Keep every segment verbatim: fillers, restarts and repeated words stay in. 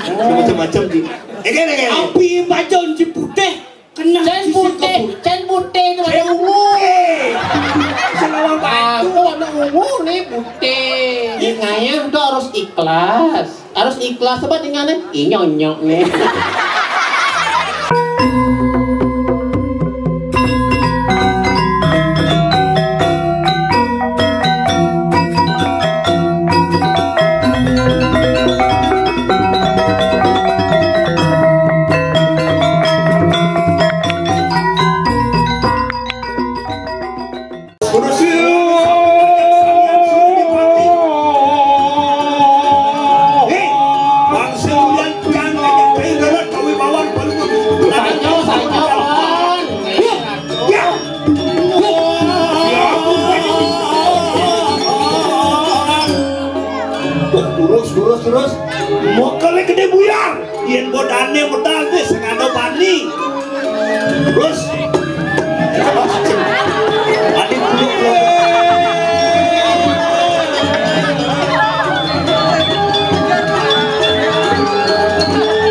Macam-macam, Ji. Eh, kan, kan. Api bacon si putih. Kena. Can putih, can putih itu warna ungu. Sing lawan batu. Aku warna ungu nih putih. Ngayah tuh harus ikhlas. Harus ikhlas, sebab dengan nih, ih, nyonyok nih. Terus, terus, terus. Mau kali gede buyar. Yen bodane medal wis sing ana bani. Terus. Adik dulu.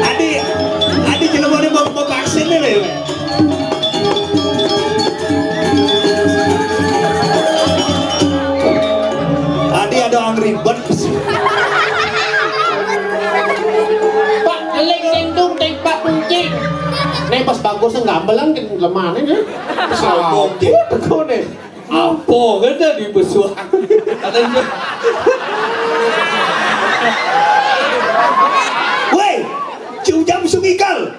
Adik, adik jelebone mau mau vaksin nih lho. Adik ada Angry Birds. Pak, eling sing tunting, Pak, tunting. Nek pas bagus gambelan kan lemane nih. Sombong, Cik. Tekone. Apa kata di besuak? Katanya. Woi, Cik Ujang Sungikal.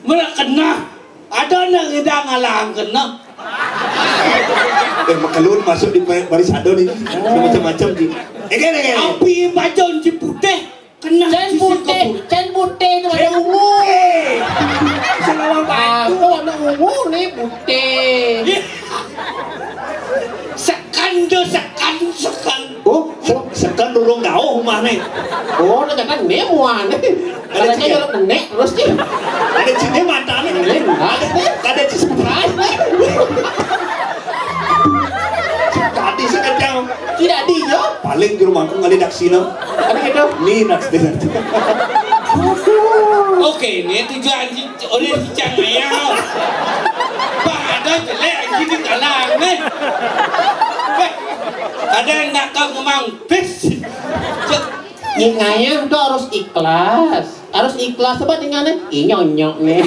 Mana kena? Ada nak ngedang alang kena. Eh, makalun masuk di baris ado nih. Macam-macam, Cik. Eh, kan, kan. Api bacon si putih. Kena can putih, can putih itu warna ungu. Sing lawan batu. Aku warna ungu nih putih. Sekan do, sekan, sekan. Oh, se-, sekan durung gauh umahne. Oh, ternyata nih muane. Ada Katanya cik ya? Nyeluk nenek terus sih. Ada cine matane. Ini enggak. Ada cik surprise. Tadi sekencang. Tidak dia. Paling juru mangkung kali daksina. Tapi gitu. Nih, daksina. Oke, ini tujuan si, oleh si Cang Ayah. Bang ada jelek, ini kalah, nih. Eh, ada yang nak kau ngomong, bis. Ngayah tuh harus ikhlas. Harus ikhlas, sebab dengan nih, ih, nyonyok nih.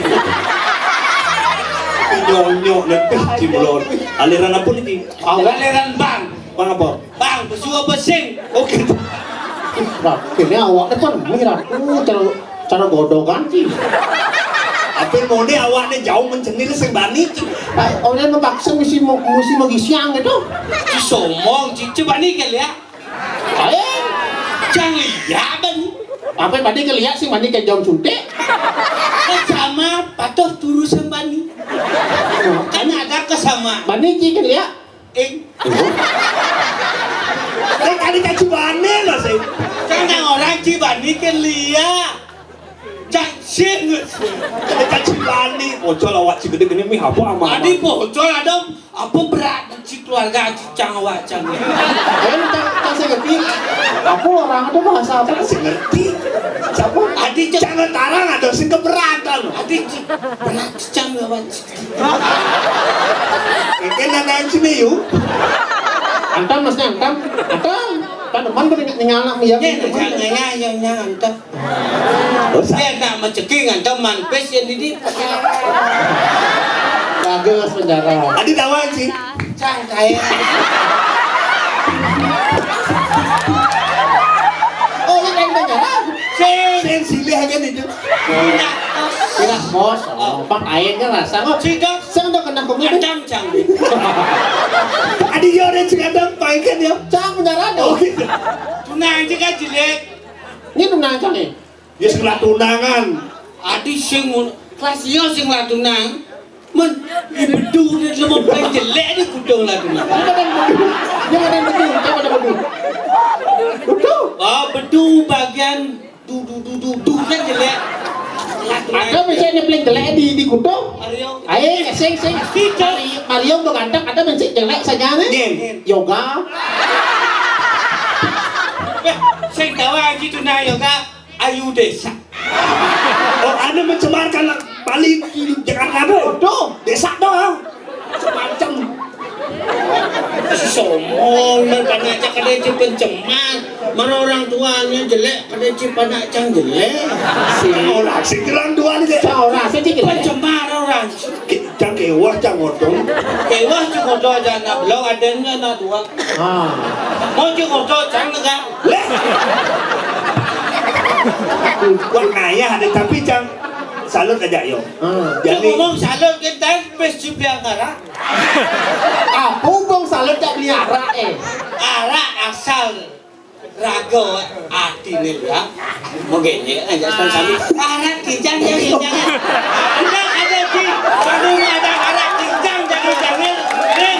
Nyonyok nih, bis, ciblon. Aliran apa nih, Ji? Aliran bang. Bang apa? Bang, besu apa sing? Oke. Rat, ini awak depan mirat. Uh, cara, cara godokan sih. Apa mau nih awaknya jauh mencenil sing bani, Ji? Oleh mepaksa misi mo-, misi magisiang itu. Ci somong, Ji, coba nih kali ya. Eh, jangan lihat bani. Apa tadi kelihat sih bani ke jauh suntik? Kan sama patuh turu sing bani. Kan ada kesamaan. Bani Ji kelihat. Ing. Kan kali kaji bani loh sih. Kan orang ci bani kelihat. Cak sing. Kan kaji bani. Bocor awak ci gede gini mi apa aman? Tadi bocor ada apa berat ci keluarga ci cang awak cang. Kan tak tak saya ngerti. Apa orang ada bahasa apa? Saya ngerti. Siapa? Adi ci jangan tarang ada sing keberatan. Adi ci berat ci cang awak ci. Kena nanti nih yuk. Antam masnya antam. Antam. Kan teman pada ningal anak ya. Nya nya nya nya antam. Dia nak menceking antam manpes yang didi. Bagus penjara. Adi tawa sih. Cang kaya. Oh, ini kan penjara. Sing. Sing silih aja nih, Jun. Tidak, bos. Oh, Pak, airnya rasa kok. Tidak. Saya udah kena kopi. Kadang, Cang. Adi, ya, udah, Cang, ada, Pak, ikan, ya. Cang, beneran, ya? Oh, gitu. Tunang aja kan jelek. Ini tunang, Cang, ya? Ya, sebelah tunangan. Adi, sing, kelas iya, sing lah tunang. Men, di bedu, di lemah paling jelek, di kudung lah tunang. Ini ada yang bedu. Ini ada yang bedu, ini ada bedu. Bedu. Oh, bedu bagian Du, du, du, du, du, kan jelek. Ada bisa nyebling jelek di, di kutu? Mario. Ayo, sing, sing. Tidak. Mario, Mario udah ganteng, ada mensik jelek saja nih. Nin. Yoga. Eh, sing tawa aja tuh nah yoga. Ayu desa. Oh, anu mencemarkan Bali di Jakarta tu. Aduh. Desa tu. Semacam somong, mana cak ada je pencemar. Mana orang tuanya jelek, ada je panak cang jelek. Si orang si orang tua ni je. Orang si jelek. Pencemar orang. Cang kewah, cang odong. Kewah cang odong aja anak belau, adanya anak dua. Ah. Mau cang odong, cang negak. Leh. Buat ngayah ada, tapi cang salut aja yo. Ah. Jadi ngomong salut kita pes juga arak. Apa hubung salut tak beli arak eh? Arak asal raga hati ni ya. Mungkin ya, aja sekali-sekali. Arak kijang ya, kijang ya. Anak ada di, kalau ada arak kijang, jangan-jangan. Ni.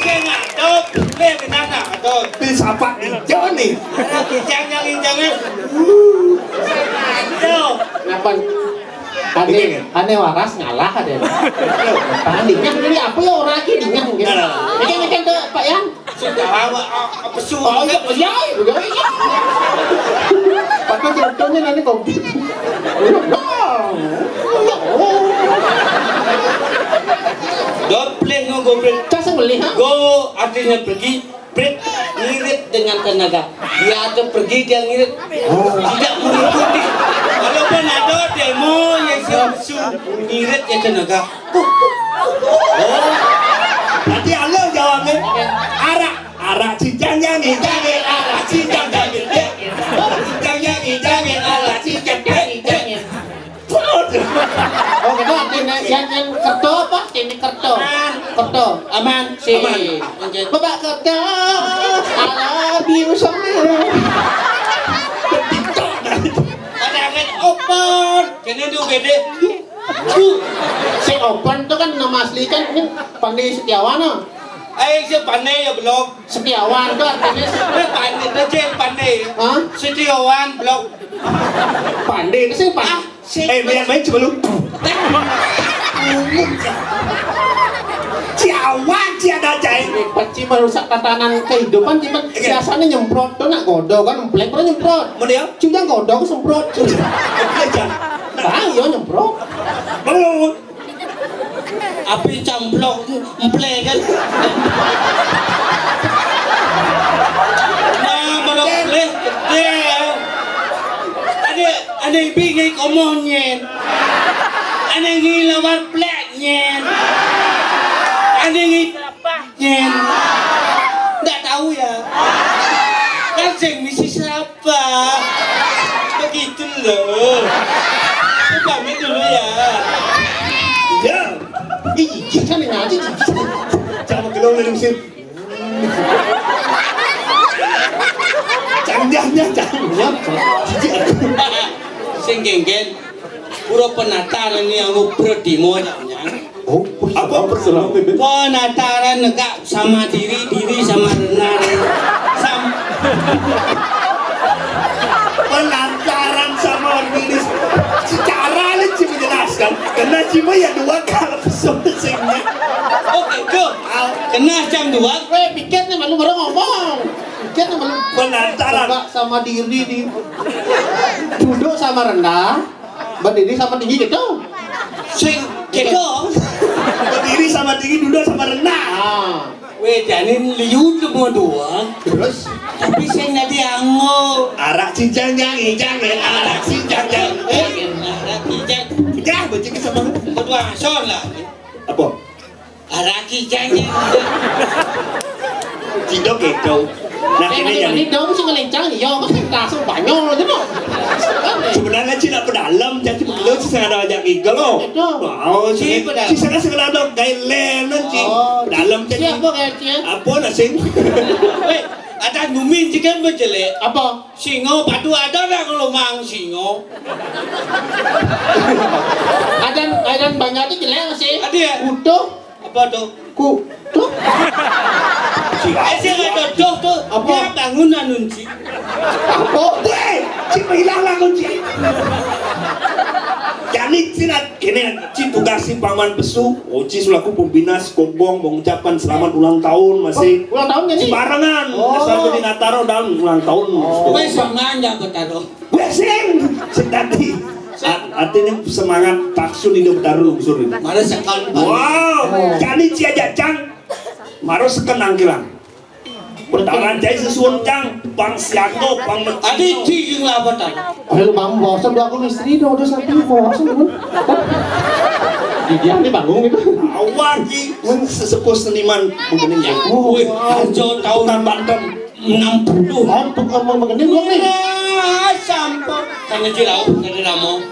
Saya nak tahu, ni benar nak tahu. Ni siapa hijau ni? Arak kijang yang hijau ni. Hijau. Kenapa? Ane, ane waras ngalah ade. Tangan dingin ini apa ya orang lagi dingin mungkin. Nah, nah, nah. Ikan, ikan tu Pak Yan. Sudah awak, ah, apa suruh? Oh, iya, iya, iya, iya. Pakai ceritanya nanti kau. Dopleng no goblin. Kasih beli, ha? Go artinya pergi, brit ngirit dengan tenaga. Dia tu pergi, dia ngirit. Oh. Tidak mengikuti. Walaupun ada demo yang su ngirit ya tenaga. Oh. Nanti alur jawabnya. Arak, arak cincang jangan jangan, arak cincang jangan jangan, arak cincang jangan jangan, arak cincang jangan jangan. Oh, kita artinya yang, yang kerto apa? Ini kerto. Aman. Kerto. Aman. Si. Aman. Oke. Bapak kerto. I love you so much. Ada angin open. Kena tu gede. Sing open tu kan nama asli kan ini Pandai Setiawan, ah. Eh, si Pandai ya blok. Setiawan tu artinya si Eh, Pandai, tu je Pandai. Hah? Setiawan blok. Pandai tu sing Pandai. Ah, si Eh, biar main coba lu. Umum. Ciawan, ciada cai. Panci merusak tatanan kehidupan, cuman Oke. Biasanya nyemprot tu nak godo kan, emplek pernah nyemprot. Mana dia? Cuma godo aku semprot. Oke, Jan. Ah, iya nyemprot. Bangun. Api camplok emple kan. Nah, mana boleh gede. Ada, ada ibi ngai komoh nyen. Ada ngai lawar plek nyen. Ada ngai kelapa nyen. Nggak tahu ya. Kan sing misi serap. Pak, begitu loh. Aku pamit dulu ya. Ya. Ih, kita nih ngaji. Jangan gelung dari musim. Canggahnya, canggahnya. Sing genggen. Pura penataran ini yang ngobrol di monya. Oh, apa persoalan? Penataran negak sama diri, diri sama renang. Sam Penataran sama diri. Secara ni cuma jelaskan. Kena cuma ya dua kali pesawat singnya. Oke, go. Kena jam dua. Weh, pikir ni malu baru ngomong. Pikir ni malu. Penataran. Negak sama diri di. Duduk sama rendah. Berdiri sama tinggi gitu. Sing gitu. Berdiri sama tinggi, duduk sama rendah. Ah. Weh, jani liu semua dua. Terus? Tapi sing tadi ango. Arak cincang yang ijang, eh, arak cincang yang. Eh, arak cincang. Ya, bocil sama. Kedua son lah. Apa? Lagi janji. Tidak gitu. Nah, ini yang ini dong sih ngelencang, iya, kan langsung Banyol aja, no. Sebenarnya sih nak pedalam, jadi perlu sih saya ada ajak gigal, loh. Wow, sih, sih, saya sekedar dong, gailen, sih. Pedalam, jadi apa kayak dia? Apa, nasing? Weh, ada numin sih kan berjelek. Apa? Singo padu ada nak ngelomang singo. Adan, adan banyak tu jelek masih. Ada ya? Utuh. Apa tu? Ku. Tu. Eh, saya kata doh tu. Apa? Dia bangun anun si. Apa? Weh, si hilang lah kunci. Jadi, sila kene si tugas si paman pesu, Oci selaku pembina sekobong mengucapkan selamat ulang tahun masih. Ulang tahun jadi? Sembarangan. Oh. Asal di Nataro dan ulang tahun. Oh. Weh, sama aja aku taruh. Weh, sing, sing tadi. A-, artinya semangat taksun hidup taruh lungsur. Mara sekan. Wow, jani cia jacang. Mara sekan nangkilang. Betaran cai sesuun cang, pang siaga, pang meti. Adi ti ing labatan. Ayo, lu bangun, bosan, gua, aku istri dong, udah sampai bosan, gua. Di dia nih bangun gitu. Awak ki, sesepuh seniman begini ya. Wih, anjo tahun Banten enam puluh. Oh, untuk ngomong begini, gua nih. Ah, sampun. Kan aja lau, kan ramo.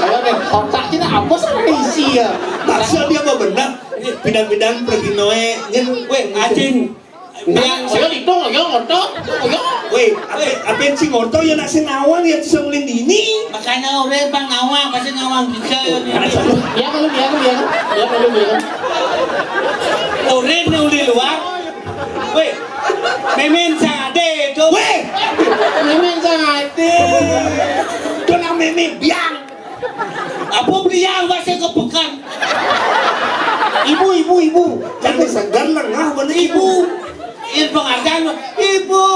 Ayo deh, otak kita apa sih isi ya? Maksud dia apa benar? Pindah-pindah pergi noe, nyen. Weh, ajin. Biang saya itu, ayo, ngotot, ayo. Weh, apa, apa yang si ngotot ya nak sing ngawang ya, bisa ulin dini. Makanya orang bang ngawang, pasti ngawang kita ya. Ya, kalau dia, dia, ya, kalau dia. Orang yang uli luar. Weh, memen sade itu. Weh, memen sade. Itu nang memen biang. Apa beliau masih kepekan? Ibu, ibu, ibu. Jangan segan lengah bener ibu. Ibu. Ini penghargaan, ibu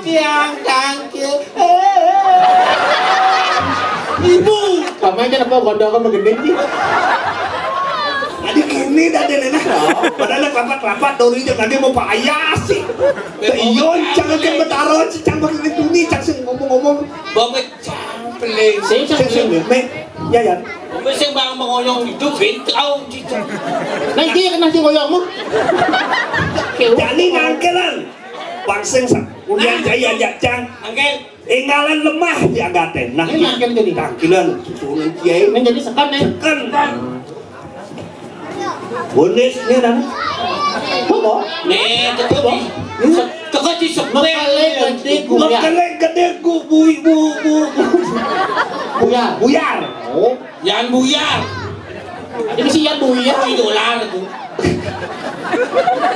tiang tangkil. Ibu. Paman kenapa kodok kamu gede sih? Tadi gini dah dia nenek. Padahal kelapa-kelapa dori jam tadi mau pak ayah sih. Iyo, jangan ke betaro sih, jangan pakai tuni, jangan ngomong-ngomong. Bapak Peling. Sing, sing, sing, sing. Me, ya, ya. Wis sing bang mengoyong itu bintau gitu. Nah, iki kena sing ngoyongmu. Jani ngangkelan. Bang sing sa-, ulian jai aja cang. Angkel. Enggalan lemah di agate. Nah, ini ngangkel jadi. Tangkilan, susunan kiai. Ini jadi sekan, nih. Sekan. Bonis, ya, Dan? Apa? Nih, teko di, teko di sepel. Mekele gede guyar. Mekele gede gu-, bu-, bu-, bu-, Buyar. Buyar. Oh. Yan buyar. Ini si Yan buyar. Ini dolar tuh.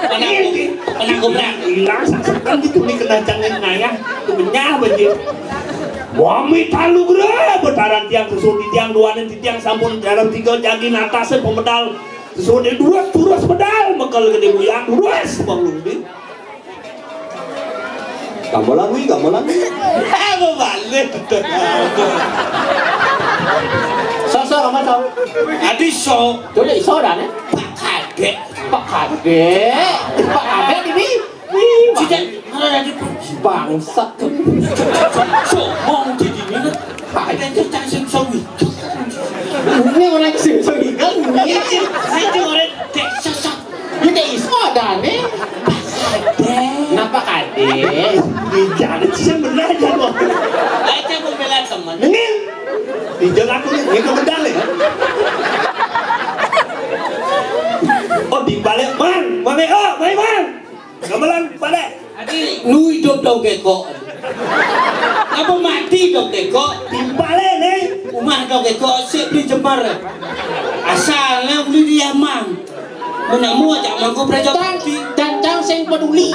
Pernah, pernah gobrak. Hilang sasakan gitu nih kena cangin ngayah. Itu benyah banjir. Wami talu gere, betaran tiang susun di tiang duanen di tiang sampun dalam tiga jagi natasen pemedal. Susun di dua turus pedal, mekel gede buyar, turus, Bang Lumbi. Gamelan wi, gamelan wi. Eh, mau balik. So, so, Rama, so. Adi so. Tuh, iso dah, nih. Pak Kadek. Pak Kadek. Pak Kadek ini. Wih, Cicak, mana ada di bangsat. So, mau jadi ini kan. Ada yang cacing sawi. Ini orang sing sawi kan. Ini, ini orang dek sesak. Ini iso ada nih. Kenapa kade? Dijalik sih bener aja loh. Aja membela teman. Ini dijalik aku nih, ini kebetulan ya. Oh, dibalik, Bang. Bang, oh, baik, Bang. Gamelan, balik. Adi, nu hidup dong keko. Apa mati dong keko? Timpale, nih. Umah dong keko, sik beli jembar. Asalnya beli di Yaman. Menamu aja mangko Prajapati. Dan, dan cang sing peduli.